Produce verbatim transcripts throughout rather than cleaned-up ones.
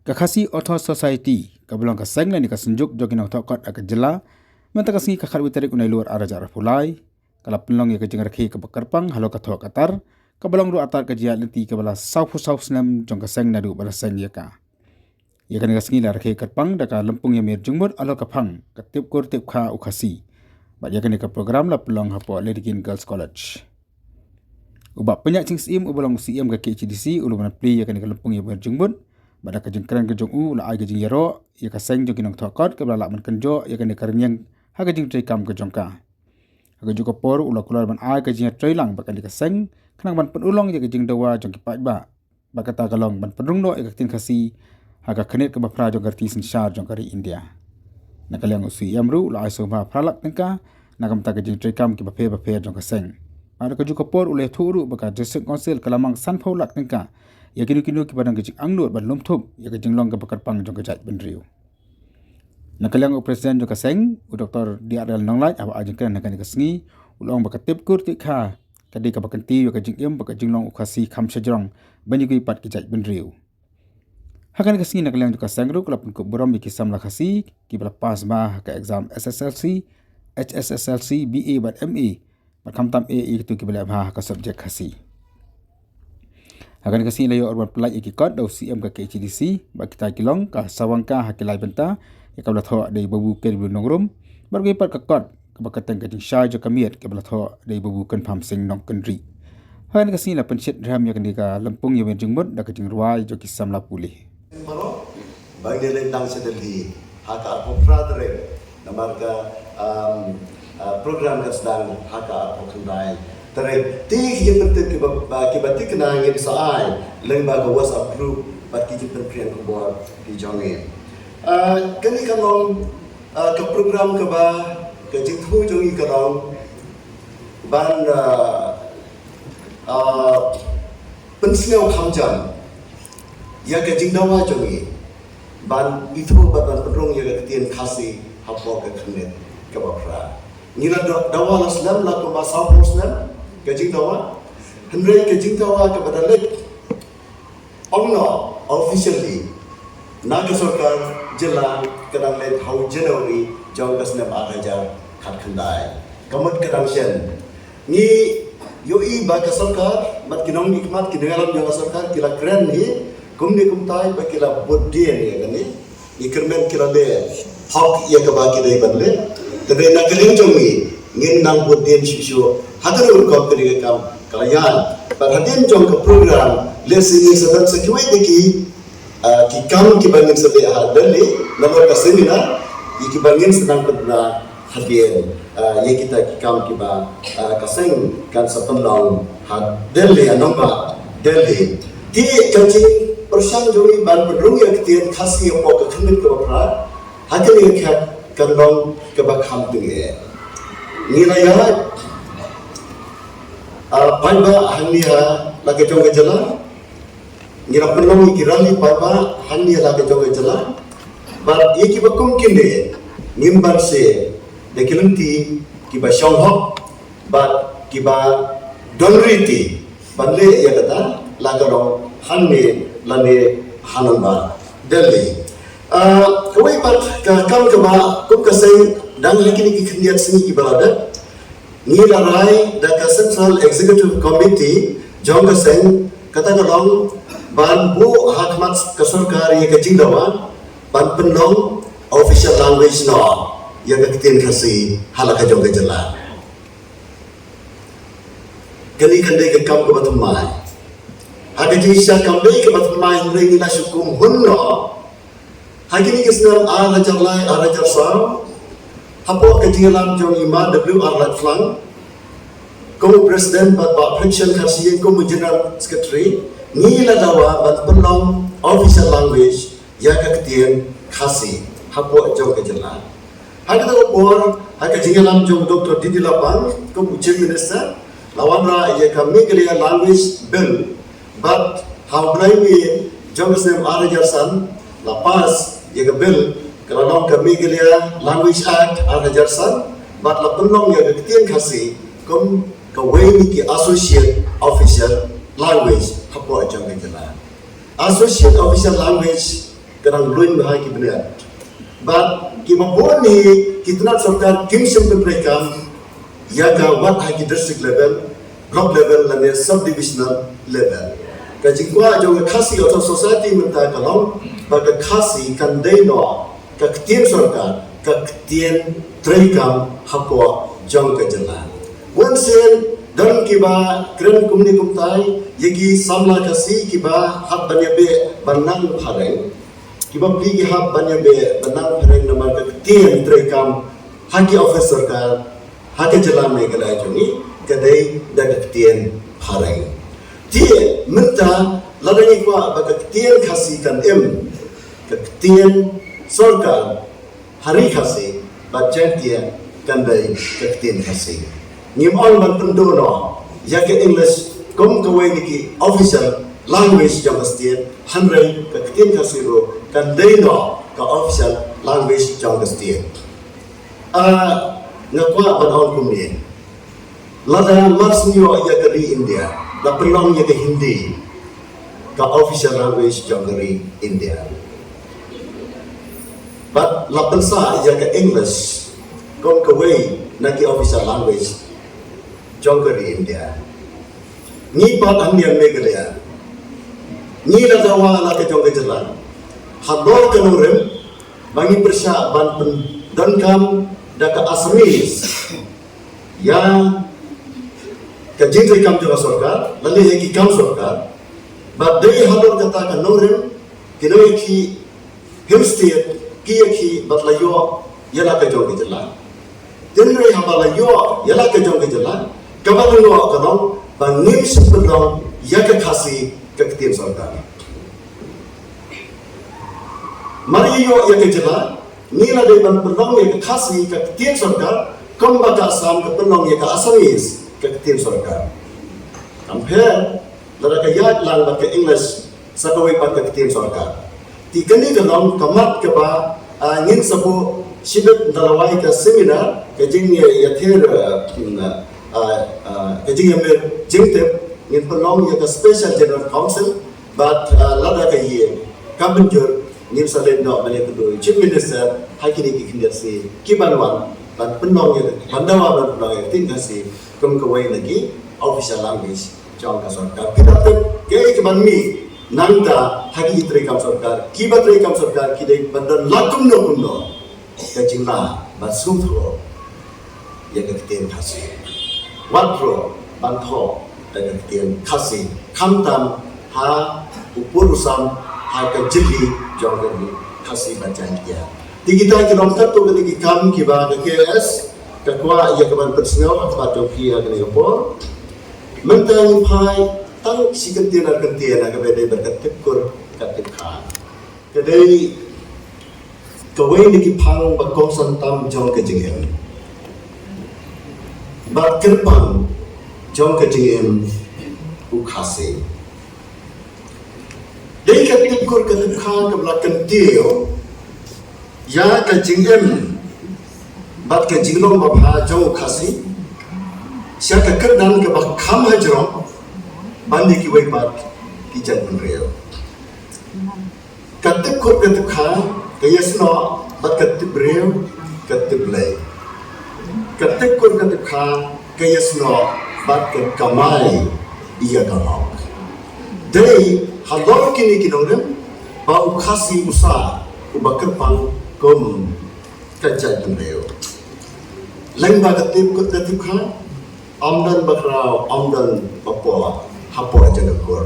Ka Khasi Authors Society, kaba long ka seng lane ka synjuk jong ki nongthoh kot ha ka jylla, mynta ka sngi ka khatwei tarik u Nailur arhajar arphew lai, ka la pynlong ïa ka jingrakhe kaba kyrpang halor ka thoh ka tar, kaba long ruh artat ka jingïaid lynti kaba la sawphew saw snem jong ka seng naduh ba la seng ïa ka. Ïa kane ka sngi la rakhe kyrpang da ka lympung ïamir jingmut halor ka phang ka tip kur tip kha u Khasi. Bad ïa kane ka program la pynlong hapoh Lady Keane Girls College. U Bah Pynïaid Sing Syiem uba long u Syiem ka K H A D C u la wan plie ïa kane ka lympung ïamir jingmut. Bad da ka jingkren ka jong u u la ai ka jingïaroh ïa ka seng jong ki nongthoh kot kaba la lah ban kynjoh ïa kane ka rynïeng ha ka jingtrei kam ka jong ka. Ha kajuh ka por u la kular ban ai ka jingïatreilang bad kane ka seng, khnang ban pynurlong ïa ka jingdawa jong ki paidbah. Bad kata ka long ban pynrung noh ïa ka ktien Khasi ha ka khyrnit kaba phra jong ka riti synshar jong ka ri India. Na ka liang u Syiem ruh u la ai sngewbha phra lak tyngka na ka bynta ka jingtrei kam kiba pher bapher jong ka seng. Bad ha kajuh ka por u la ïathuh ruh ba ka District Council ka la mang sanphew lak tyngka ïa kino kino kiba don ka jingangnud ban lum thup ïa ka jinglong kaba kyrpang jong ka jaitbynriew. Na ka liang u President jong ka seng, u Doktor D R L Nonglait, haba ai jingkren ha kane ka sngi, u la ong ba ka tip kur tip kha ka dei kaba kyntiew ïa ka jingim bad ka jinglong u Khasi kham shajrong ban ïa kiwei pat ki jaitbynriew. Ha kane ka sngi na ka liang jong ka seng ruh ka la pynkup burom ïa ki samla Khasi kiba la pass bha ha ka exam S S L C, H S S L C, B A bad M A, bad khamtam eh ïa kito kiba leh bha ha ka subject Khasi. Ha kane ka sngi la ïoh ruh ban pyllait ïa ki kot da u Syiem ka K H A D C bad kita ki long ka sawang ka ha ki lai bynta ïa kaba la thoh da i Babu K W Nongrum bad kiwei pat ka kot kaba kyrteng Ka Jingshai Jong Ka Miet kaba la thoh da i Babu Kynpham Sing Nongkynrih. Ha kane ka sngi la pynshit rhem ïa kane ka lympung ïamir jingmut da ka jingrwai jong ki samla pule. Baroh, ba ngin ïa leit tang sha Delhi ha ka arphew phra tarik, namar ka, um, uh, program ka sdang ha ka arphew khyndai tarik. Te ki jingpyntip kiba, ba, kiba thikna ngin sa ai lyngba ka WhatsApp group bad ki jingpynphriang khubor ki jong ngi. Uh, kane ka long, uh, ka program kaba ka jingthmu jong ngi ka long ban, uh, uh, pynsngew kham jam ïa ka jingdawa jong ngi ban ithuh bad ban pynrung ïa ka ktien Khasi hapoh ka khyrnit kaba phra. Ngi la daw-, dawa la slem la kumba sawphew snem ka jingdawa. Hynrei ka jingdawa kaba da leit ong noh officially na ka sorkar jylla ka dang leit ha u January jong ka snem arhajar khatkhyndai. Ka mut ka dang shen. Ngi ïohi ba ka sorkar bad ki nongmihkhmat, ki nongïalam jong ka sorkar ki la kren hi kumne kumtai ba ki la bud dien ïa kane. Ngi kyrmen ki la leh hok ïa kaba ki dei ban leh. Te dei na ka liang jong ngi ngin nang bud dien shuh shuh. Haduh rukom kane ka kam ka la ïaid. Bad hadien jong ka program lehse ngin sa don sa kiwei de ki, ah, ki kam kiba ngin sa leh ha Delhi, namar ka seminar, ïa kiba ngin sa nang pynbna hadien, ah, ïa kita ki kam kiba, ah, ka seng kan sa pynlong ha Delhi, ha nongbah Delhi. Te ka jingpyrshang jong ngi ban pynrung ïa ka ktien Khasi hapoh ka khyrnit kaba phra ha kane ka khep kan long kaba kham tyngeh. Ngi la ïa, ah, paidbah hangne ha la ka jong ka jylla. Ngi la pynlong ïa ki rally paidbah hangne la ka jong ka jylla. Bad ïa kiba kum kine ngim ban sngewthuh da ki lynti kiba shong hok bad kiba don riti ban leh ïa kata la ka long hangne lane ha nongbah Delhi. Ah, kawei pat ka kam kaba kum ka seng dang ha kine ki khyndiat sngi kiba la dep ngi la rai da ka Central Executive Committee jong ka seng, kata ka long ban buh ha khmat ka sorkar ïa ka jingdawa ban pynlong official language noh ïa ka ktien Khasi ha la ka jong ka jylla. Kane kan dei ka kam kaba thymmai. Ha ka jingshisha kam dei kaba thymmai hynrei ngi la shu kum hun noh. Ha kine ki snem arhajar lai, arhajar saw, hapoh ka jingïalam jong i Ma W R Laitphlang kum u President bad Bah Phipson Kharsiing kum u General Secretary, ngi la dawa ban pynlong official language ïa ka ktien Khasi hapoh jong ka jylla. Ha kata ka por, ha ka jingïalam jong Doktor D D Lapang kum u Chief Minister, la wanrah ïa ka Meghalaya Language Bill. Bad ha u bnai May jong ka snem arhajar san la pass ïa ka bill, ka la long ka Meghalaya Language Act arhajar san, bad la pynlong ïa ka ktien Khasi kum kawei na ki associate official language hapoh jong ka jylla. Associate official language ka dang luin bha ki bniat. Bad kiba bun hi ki tnat sorkar kim shym pyntreikam ïa ka wat ha ki district level, block level lane subdivisional level. Ka jingkwah jong ka Khasi Authors' Society mynta ka long ba ka Khasi kan dei noh ka ktien sorkar, ka ktien treikam hapoh jong ka jylla. Bun sien don kiba kren kumne kumtai ïa ki samla Khasi kiba hap ban ïabeh ban nang phareng. Kiba phi ki hap ban ïabeh ban nang phareng namar ka ktien treikam ha ki office sorkar ha ka jylla Meghalaya jong ngi ka dei da ka ktien phareng. Te mynta lada ngi kwah ba ka ktien Khasi kan im, ka ktien sorkar ha ri Khasi bad Jaiñtia kan dei ka ktien Khasi. Ngim ong ban pynduh noh ïa ka English kum kawei na ki official language jong ka state, hynrei ka ktien Khasi ruh kan dei noh ka official language jong ka state. Ah, nga kwah ban ong kumne. Lada mar shu ïoh ïa ka ri India, la pynlong ïa ka Hindi ka official language jong ka ri India. Bad la pynsah ïa ka English kum kawei na ki official language jong ka ri India. Ngi pat hangne Meghalaya, ngi la dawa la ka jong ka jylla, halor ka nongrim ba ngi pyrshah ban pyndonkam da ka Assamese ïa ka jingtreikam jong ka sorkar lane ïa ki kam sorkar. Bad dei halor kata ka nongrim ki nongïakhih Hill State ki ïakhih bad la ïoh ïa la ka jong ka jylla. Hynrei haba la ïoh ïa la ka jong ka jylla, kaba la ïoh ka long ba ngim shym pynlong ïa ka Khasi ka ktien sorkar. Mar ïa ïoh ïa ka jylla, ngi la dei ban pynlong ïa ka Khasi ka ktien sorkar kumba ka Assam ka pynlong ïa ka Assamese ka ktien sorkar. Kam pher lada ka ïaid lang bad ka English sa kawei pat ka ktien sorkar. Te kane ka long ka mat kaba, ah, ngin sa buh shibit da lawei ka seminar, ka jingïathied, ah, ah, ah, ka jingïamir jingtip, ngin pynlong ïa ka Special General Council. Bad, ah, lada ka ïing ka mynjur, ngin sa leit noh ban ïakynduh Chief Minister ha kine ki khyndiat sngi ki ban wan ban pynlong ïa, ban dawa ban pynlong ïa ka ktien Khasi kum kawei na ki official language jong ka sorkar. Phi la tip kaei kaban mih nangta ha ki treikam sorkar, kiba treikam sorkar ki dei ban don la kumno kumno ka jinglah ban sngewthuh ïa ka ktien Khasi. Wat ruh ban thoh da ka ktien Khasi, khamtam ha u pud u sam ha ka jylli jong ka ri Khasi bad Jaiñtia. Te kita ki long katto katne ki kam kiba ka K S ka kwah ïa ka ban pynsngew ha khmat jong phi ha kane ka por. Mynta ngin phai tang shi kyntien ar kyntien ha kaba dei bad ka tip kur ka tip kha. Ka dei kawei na ki phang ba kongsan tam jong ka jingim bad kyrpang jong ka jingim u Khasi. Dei ka tip kur ka tip kha kaba la kyntiew ïa ka jingim bad ka jinglong babha jong u Khasi sha ka kyrdan kaba kham hajrong ban ïa kiwei pat ki jaitbynriew. Ka tip kur ka tip kha ka ïasnoh bad ka tip briew ka tip Blei. Ka tip kur ka tip kha ka ïasnoh bad ka kamai ïa ka hok. Dei halor kine ki nongrim ba u Khasi u sah uba kyrpang kum ka jaitbynriew. Lyngba ka tip kur ka tip kha, ym don bakhraw, ym don bapoh hapoh jong ka kur.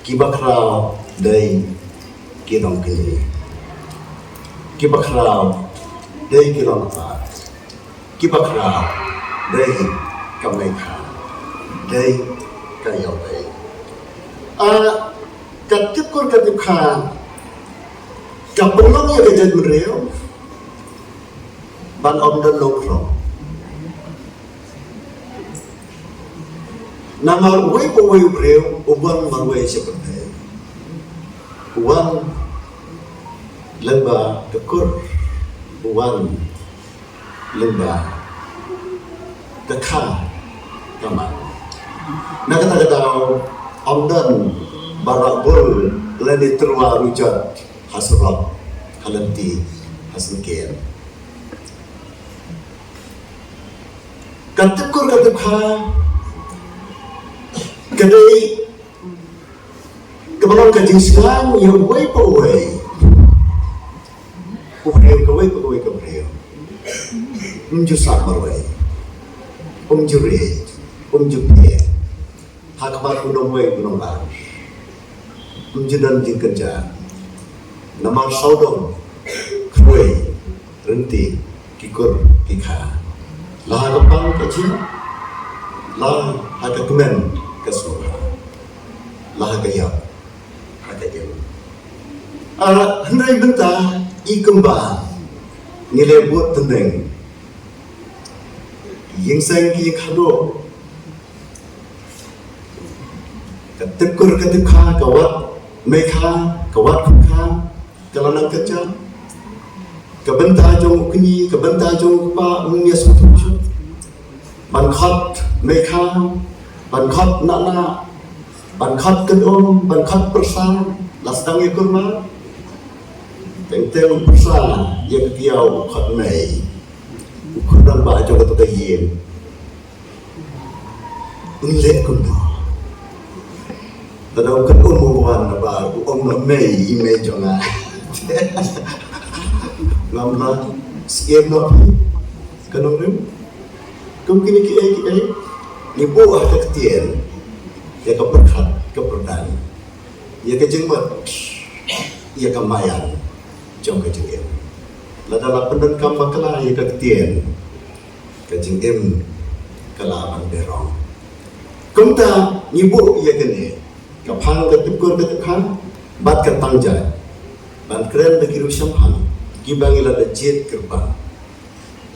Ki bakhraw dei ki nongkynnoh. Ki bakhraw dei ki nongkynnoh. Ki bakhraw dei ka mei kha, dei ka ïew dei. Ah, ka tip kur ka tip kha ka pynlong ïa ka jaitbynriew ban ym don nongkynnoh. Namar uwei pa uwei u briew u wan marwei sha pyrthei. U wan lyngba ka kur, u wan lyngba ka kha ka man. Na kata ka daw ym don baroh bul lane tyrwa ruh jot ha surok, ha lynti, ha syngkien. Ka tip kur ka tip kha ka dei kaba long ka jingsngewsih ïa uwei pa uwei. U briew, kawei pa kawei ka briew. Um ju sah marwei. Um ju rit. Um ju pyrshah ha khmat u nongwei u nongwei. Um ju don jingkynjah. Namar sawdong, khrui, rynti, ki kur ki kha. La ha ka pang ka jia, la ha ka kmen ka sngewbha, la ha ka ïap ha ka ïing. Ah, hynrei mynta i kumba ngi la bud tyneng, ïing seng ki ïing khadduh, ka tip kur ka tip kha, ka wat mei kha, ka wat khun kha, ka la nang kynjah. Ka bynta jong u kñi, ka bynta jong u kpa, um ïa sngewthuh shuh. Ban khot mei kha, ban khot nana, ban khot kynum, ban khot pyrsa, la sdang ïa kur ma. Teng teng u pyrsa ïa ka kiaw, u khot mei. U khot rangbah jong kata ka ïing. Un leh kumno? Lada u kynum u wan naba u ong, ma mei, i mei jong nga. Ngam lah sngewthuh noh phi, ka nongrim. Kum kine kiei kiei ngi buh ha ka ktien ïa ka pyrkhat ka pyrdan, ïa ka jingmut, ïa ka maïan jong ka jingim. Lada la pyndonkam bakla ïa ka ktien, ka jingim ka la ban berong. Kumta ngi buh ïa kane ka phang ka tip kur ka tip kha bad ka tang jait ban kren da ki riew shemphang kiba ngi la da jied kyrpang.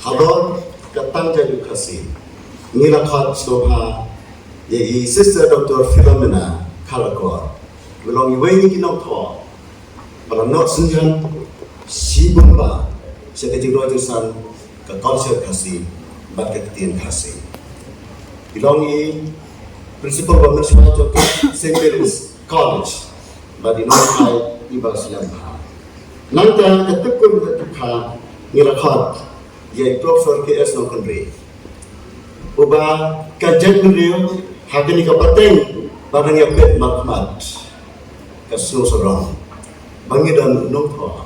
Halor ka tang jait u Khasi, ngi la khot sngewbha ïa i Sister Doctor Philomena Kharkor, ba long iwei na ki nongthoh ba la noh synñiang shibun ba sha ka jingroi jingsan ka culture Khasi bad ka ktien Khasi. I long i principal ba mynshuwa jong ka Saint Mary's College bad i nonghikai iba sngewbha bha. Nangta ka tip kur ka tip kha ngi la khot ïa i Professor K S Nongkynrih, uba ka jaitbynriew ha kane ka pateng ba dang ïa peit markhmat, ka sngewsarong ba ngi don u nongthoh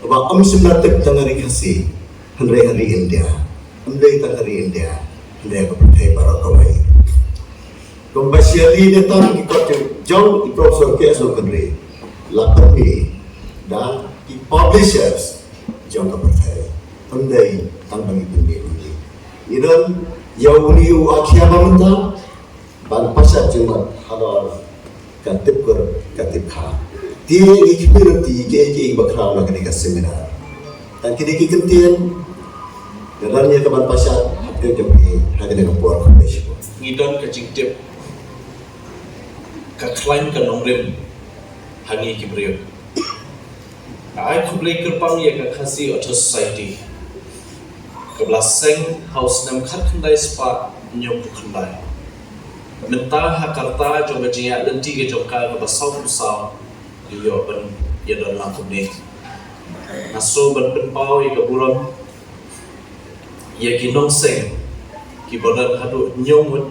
uba ym shym la tip tang ha ri Khasi, hynrei ha ri India, ym dei tang ha ri India, hynrei ha ka pyrthei baroh kawei. Kumba shi ïa li ne tam ki kot jong i Professor K S Nongkynrih la pynmih da ki publishers jong ka pyrthei. Ym dei tang ba ngi pynmih uni. Ngi don ïa uni u Akhia ba mynta ban pashat jingmut halor ka tip kur ka tip kha. Te ngi khmih ruh ïa kiei kiei ba khraw na kane ka seminar. Tang kine ki kyntien nga don ïa ka ban pashat ha ka jong phi ha kane ka por khublei shibun. Ngi don ka jingtip ka khlaiñ ka nongrim ha ngi ki briew. Nga ai khublei kyrpang ïa ka Khasi Authors Society kaba la seng ha u snem khatkhyndai spah hynñiewphew khyndai. Mynta ha ka rta jong ka jingïaid lynti ka jong ka kaba sawphew saw ngi ïoh ban ïadon lang kumne. Nga sngew ban pynpaw ïa ka burom ïa ki nongseng kiba don haduh hynñiew ngut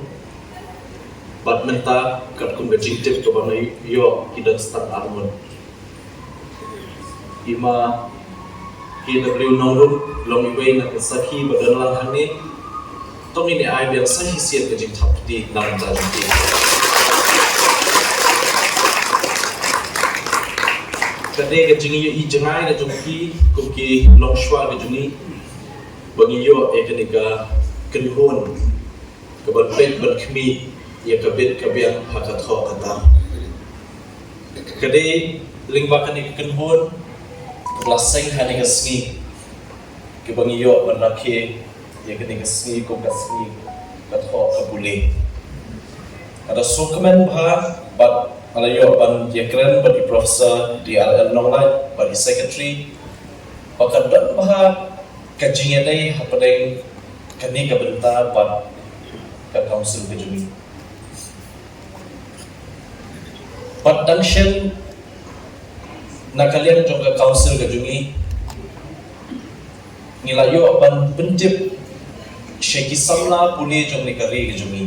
bad mynta katkum ka jingtip kaba nga ïoh ki don stad ar ngut. I ma K W Nongrum long iwei na ki sakhi ba don lang hangne. To ngin ïa ai biang sa shisien ka jingthap kti na ka bynta jong ki. Ka dei ka jingïohi jngai ka jong ki kum ki longshuwa ka jong ngi ba ngi ïoh ïa kane ka kynhun ka ban peit ban khmih ïa ka bit ka biang ha ka thoh ka tar. Ka dei lyngba kane ka kynhun kaba la seng ha kane ka sngi kaba ngi ïoh ban rakhe ïa kane ka sngi kum ka sngi ka thoh ka pule. Ka da sngewkmen bha bad nga la ïoh ban ïakren bad i Professor D R L Nonglait bad i Secretary ba ka don bha ka jingïadei hapdeng kane ka bynta bad ka Council ka jong ngi. Bad dang shen Na ka liang jong ka council ka jong ngi, ngi la ïoh ban pyntip sha ki samla pule jong ne ka ri ka jong ngi,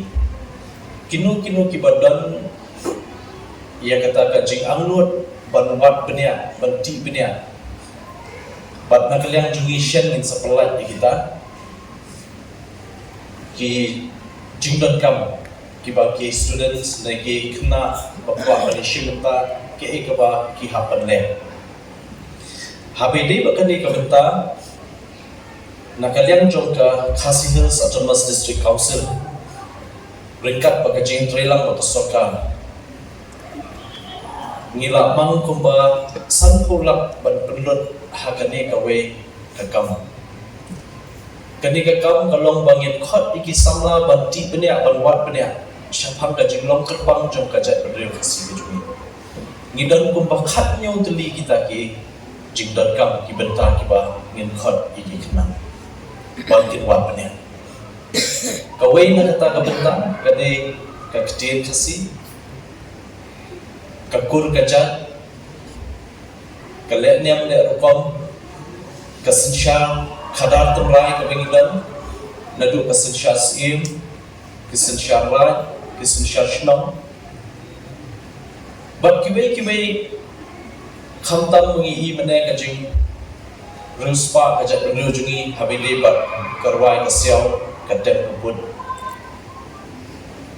kino kino kiba don ïa kata ka jingangnud ban wad bniah, ban tih bniah. Bad na ka liang jong ngi shen ngin sa pynlait ïa kita ki jingdonkam kiba ki students ne ki khynnah ba kwah ban ïashim bynta, kiei kaba ki hap ban leh. Haba ïadei bad kane ka bynta, na ka liang jong ka Khasi Hills Autonomous District Council, ryngkat bad ka jingtreilang bad ka sorkar, ngi la mang kumba sanphew lak ban pynlut ha kane kawei ka kam. Kane ka kam ka long ba ngin khot ïa ki samla ban tih bniah, ban wad bniah shaphang ka jinglong kyrpang jong ka jaitbynriew Khasi ka jong ngi. Ngi don kumba khathynñiew tylli kita ki jingdonkam, ki bynta kiba ngin khot ïa ki khynnah ban kin wad bniah. Kawei na kata ka bynta ka dei ka ktien Khasi, ka kur ka jait, ka leh niam leh rukom, ka synshar khadar tynrai kaba ngi don, naduh ka synshar syiem, ka synshar raid, ka synshar shnong, bad kiwei kiwei, khamtam ba ngi i mynne ka jingriewspah ka jaitbynriew jong ngi haba ïadei bad ka rwai ka siaw, ka dem ka pud,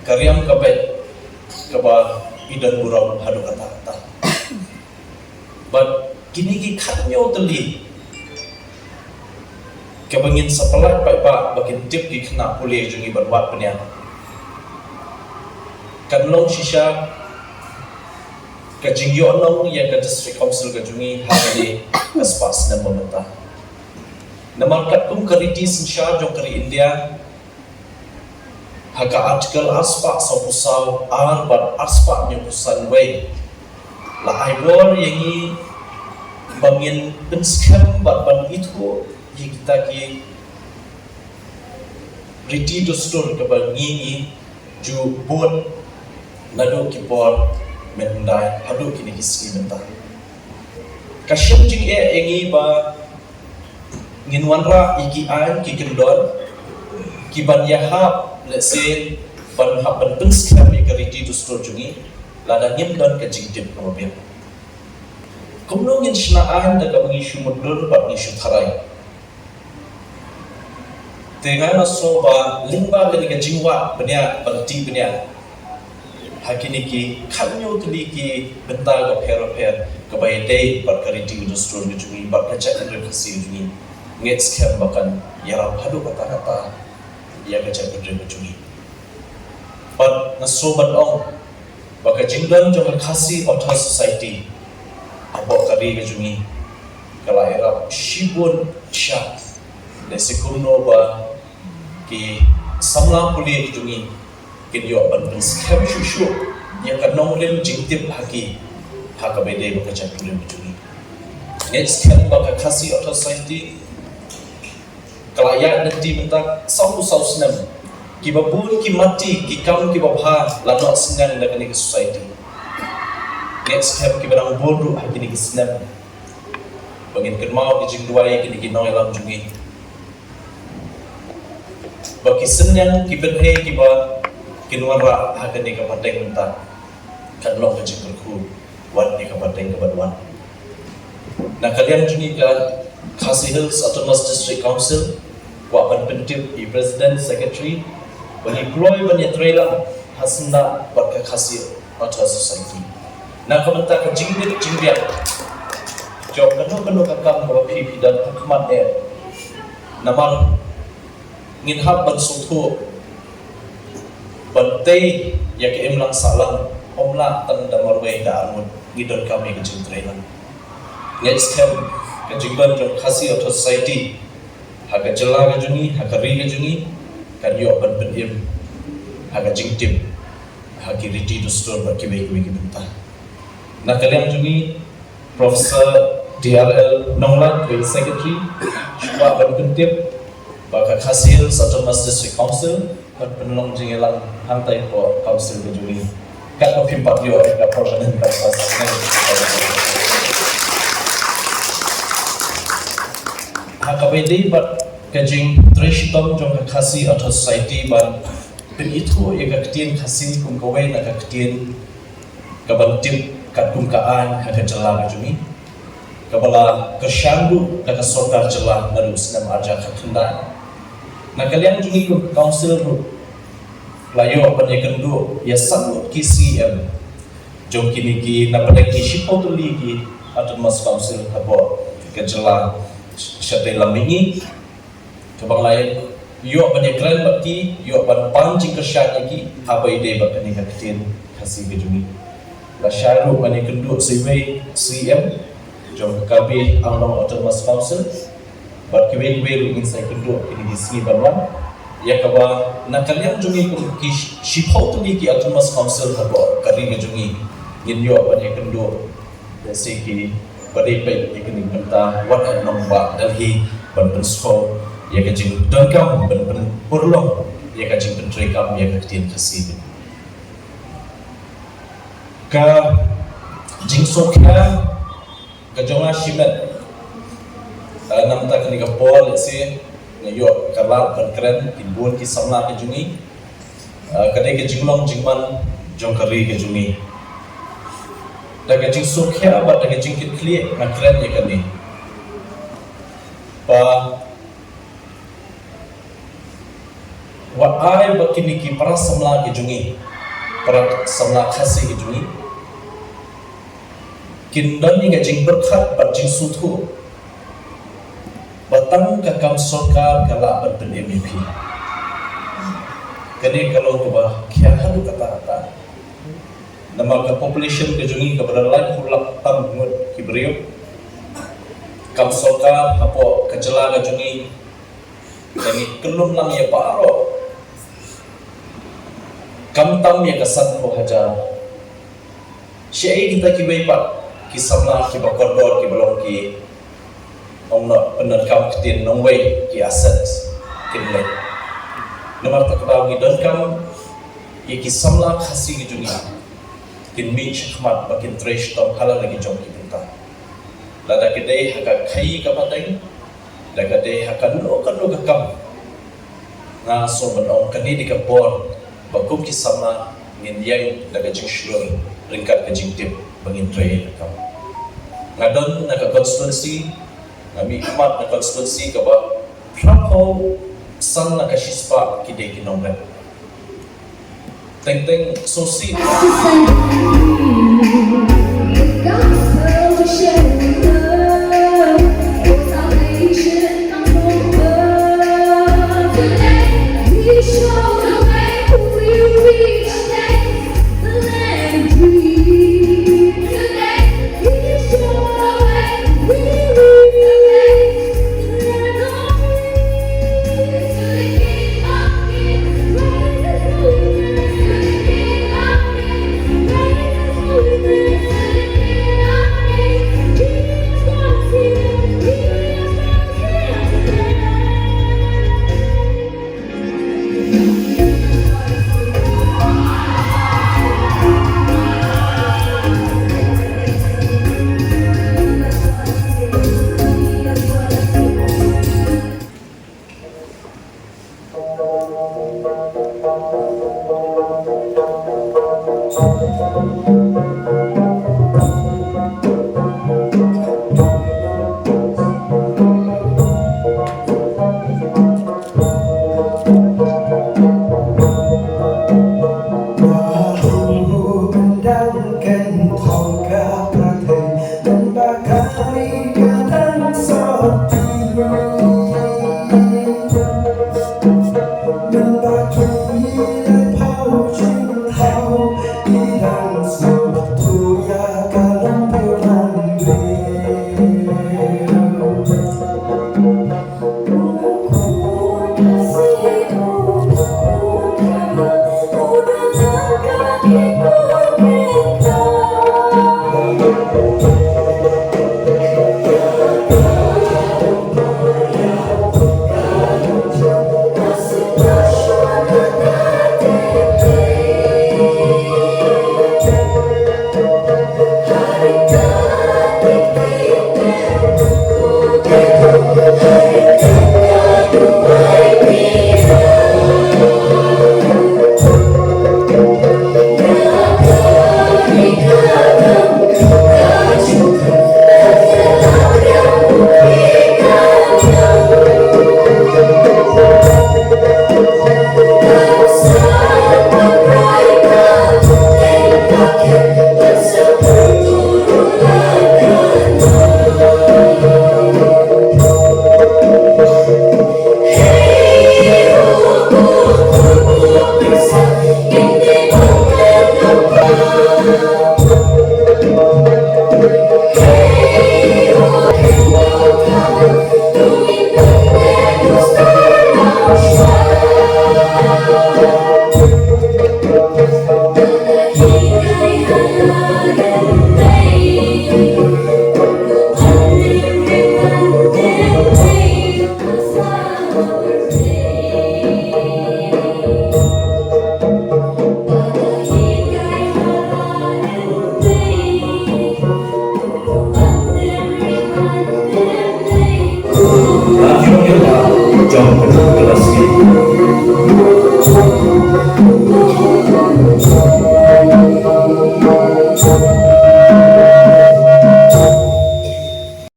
ka riam ka beit, kaba i don burom haduh katta katta. Bad kine ki khathynñiew tylli kaba ngin sa pynlait paidbah ba kin tip ki khynnah pule jong ngi ban wad bniah, kan long shisha ka jingïohnong ïa ka District Council ka jong ngi ha kane ka spah snem ba mynta. Namar katkum ka riti synshar jong ka ri India, ha ka Article arspah sawphew saw ar bad arspah hynñiewphew san wei, la ai bor ïa ngi ba ngin pynskhem bad ban ithuh ïa kita ki riti dustur kaba ngi ngi ju bud naduh ki por mynhyndai haduh kine ki sngi mynta. Ka shem jingeh ïa ngi ba ngin wanrah ïa ki aiñ ki kyndon kiban ïahap, lehse ban hap ban pynskhem ïa ka riti dustur jong ngi lada ngim don ka jingtip kaba biang. Kumno ngin shna aiñ da kaba ngi shu mutdur bad ngi shu tharai? Te nga nga sngew ba lyngba kane ka jingwad bniah, ban tih bniah ha kine ki khathynñiew tylli ki bynta bapher bapher kaba ïadei bad ka riti ka dustur ka jong ngi bad ka jaitbynriew Khasi ka jong ngi, ngeit skhem ba kan ïarap haduh katta katta ïa ka jaitbynriew ka jong ngi. Bad nga sngew ban ong ba ka jingdon jong ka Khasi Authors' Society hapoh ka ri ka jong ngi ka la ïarap shibun sha, lehse kumno ba ki samla pule ki jong ngi kin ïoh ban pynskhem shuh shuh ïa ka nongrim jingtip ha ki, ha kaba ïadei bad ka jaitbynriew ka jong ngi. Ngeit skhem ba ka Khasi Authors' Society ka la ïaid lynti mynta sawphew saw snem. Kiba bun ki mati, ki kam kiba bha la noh synñiang da kane ka society. Ngeit skhem kiba dang bun ruh ha kine ki snem ba ngin kynmaw ki jingduwai ïa kine ki nongïalam jong ngi, ba ki synñiang ki bynhei kiba kin wanrah ha kane ka pateng mynta kan long ka jingkyrkhu wat ïa ka pateng kaba wan. Na ka liang jong ngi ka Khasi Hills Autonomous District Council, kwah ban pyntip ïa i President, Secretary ba ngi kloi ban ïatreilang ha syndah bad ka Khasi Authors' Society na ka bynta ka jingbit jingbiang jong kano kano ka kam kaba phi phi don ha khmat eh. Namar ngin hap ban sngewthuh ban tei ïa ka imlang sahlang, ym lah tang da marwei da arngut, ngi donkam ïa ka jingtreilang. Ngeit skhem ka jingdon jong Khasi Authors' Society ha ka jylla ka jong ngi, ha ka ri ka jong ngi, kan ïoh ban pynim ha ka jingtip ha ki riti dustur bad kiwei kiwei ki bynta. Na ka liang jong ngi, Professor D R L Nonglait, Secretary, shu kwah ban pyntip ba ka Khasi Hills Autonomous District Council kan pynlong jingïalang hangtai hapoh Council ka jong ngi, katba phim pat ïoh ïa ka Permanent Campus. Ha kaba ïadei bad ka jingtrei shitom jong ka Khasi Authors' Society ban pynithuh ïa ka ktien Khasi kum kawei na ka ktien kaban tip katkum ka aiñ ha ka jylla ka jong ngi, kaba la kyrshan ruh da ka sorkar jylla naduh u snem ar hajar khatkhyndai. Na ka liang jong ngi kum ka council ruh la ïoh ban ïakynduh ïa san ngut ki C E M jong kine ki, na pdeng ki shiphew tylli ki autonomous council hapoh ka jylla shatei lam mihngi. Kaba ngi la ïoh ban ïakren bad ki, ïoh ban pan jingkyrshan ïa ki ha kaba ïadei bad kane ka ktien Khasi ka jong ngi. La shai ruh ban ïakynduh sa iwei C E M jong ka Karbi Anglong Autonomous Council bad kiwei kiwei ruh ngin sa ïakynduh kine ki sngi ban wan. Ïa kaba na ka liang jong ngi kum ki shiphew tylli ki autonomous council hapoh ka ri ka jong ngi, ngin ïoh ban ïakynduh da shi ki ba dei peit ïa kane ka bynta, wat ha nongbah Delhi ban pynsngew ïa ka jingdonkam ban pynurlong ïa ka jingpyntreikam ïa ka ktien Khasi. Ka jingsngewkhia ka jong nga shimet, eh, namar kane ka por lehse nga ïoh ka lad ban kren ki bun ki samla ka jong ngi. Ah, ka dei ka jinglong jingman jong ka ri ka jong ngi. Da ka jingsngewkhia bad da ka jingkitkhlieh nga kren ïa kane. Ba wat ai ba kine ki para samla ki jong ngi, para samla Khasi ki jong ngi, kin don ïa ka jingpyrkhat bad jingsngewthuh ba tang ka kam sorkar ka lah ban pynim ïa phi. Kane ka long kaba khia haduh katta katta. Namar ka population ka jong ngi kaba da laiphew lak tam ngut ki briew. Kam sorkar hapoh ka jylla ka jong ngi, ka ngi kynlum lang ïa baroh. Khamtam ïa ka sanphew hajar. Shaei kita kiwei pat ki samla kiba kordor kiba long ki, ong noh, pyndonkam ktien nongwei, ki assets kin leh. Namar kata ka daw ngi donkam ïa ki samla Khasi ki jong ngi kin mih shakhmat ba kin trei shitom ha la ki jong ki bynta. Lada ka dei ha ka khaii ka pateng, lada ka dei ha kano kano ka kam, nga sngew ban ong kane dei ka por ba kum ki samla ngin ïeng da ka jingshlur ryngkat ka jingtip ba ngin trei ïa ka kam. Nga don na ka constituency, nga mih khmat na constituency kaba phraphew san na ka shispah ki dei ki nongrep. Teng teng sngewsih.